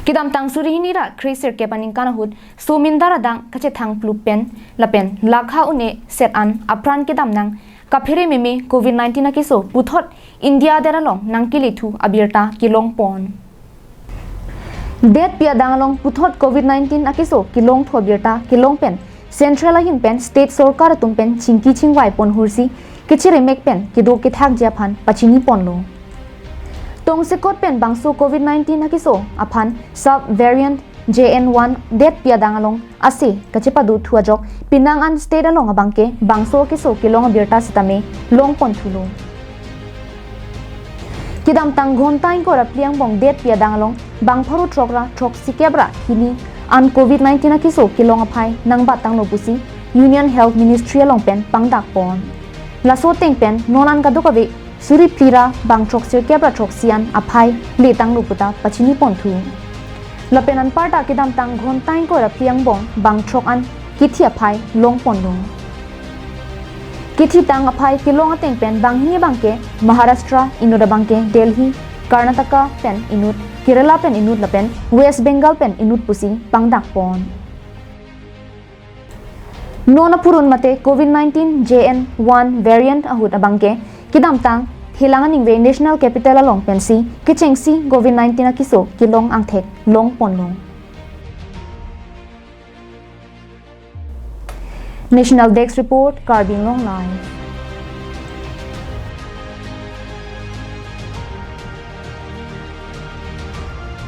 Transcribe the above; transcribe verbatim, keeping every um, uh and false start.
Kedamtang suri hini ra kre sirkep aningkan ahut Somindar adang kachethang plup pen lapen lakha un-e set an apran kedam nang kaphere meme Covid nineteen akeso puthot India adet along nangkelethu abirta kelong pon. Detpi adang along puthot Covid nineteen akeso kelongthu abirta kelong pen Central ahin pen State Sorkar atum pen chingki chingvai pon hursi kechiremek pen kedo kethakji aphan pachini ponlo. Tongsekot pen bangso Covid nineteen akeso aphan sub variant J N one detpi adang along ase kachepado thu ajok penang an state along abangke bangso akeso kelong abirta sitame long pon thulo. Kedamtang ghonta ingkoi ra phli angbong detpi adang along bang pharo throk ra throksi kep ra hini an Covid nineteen akeso kelong aphai nangbat tanglo pusi Union Health Ministry along pen pangdak pon. Laso ateng pen non an kadokave suri phli ra bang throksirkep ra throksi an aphai le tanglo puta pachini pon thu. Lapen anparta kedamtang ghonta ingkoi ra phli angbong bang throk an kithi aphai long ponlo. Kithitang aphai kelong ateng pen banghini abangke Maharashtra, inut abangke Delhi, Karnataka pen inut, Kerala pen inut lapen West Bengal pen inut pusi pangdak pon. Non apurun mate Covid nineteen J N one variant ahut abangke kedamtang Thelang aningve National Capital along pensi kechengsi Covid nineteen akeso kelong angthek long ponlo. National Desk Report, Karbi Anglong Live.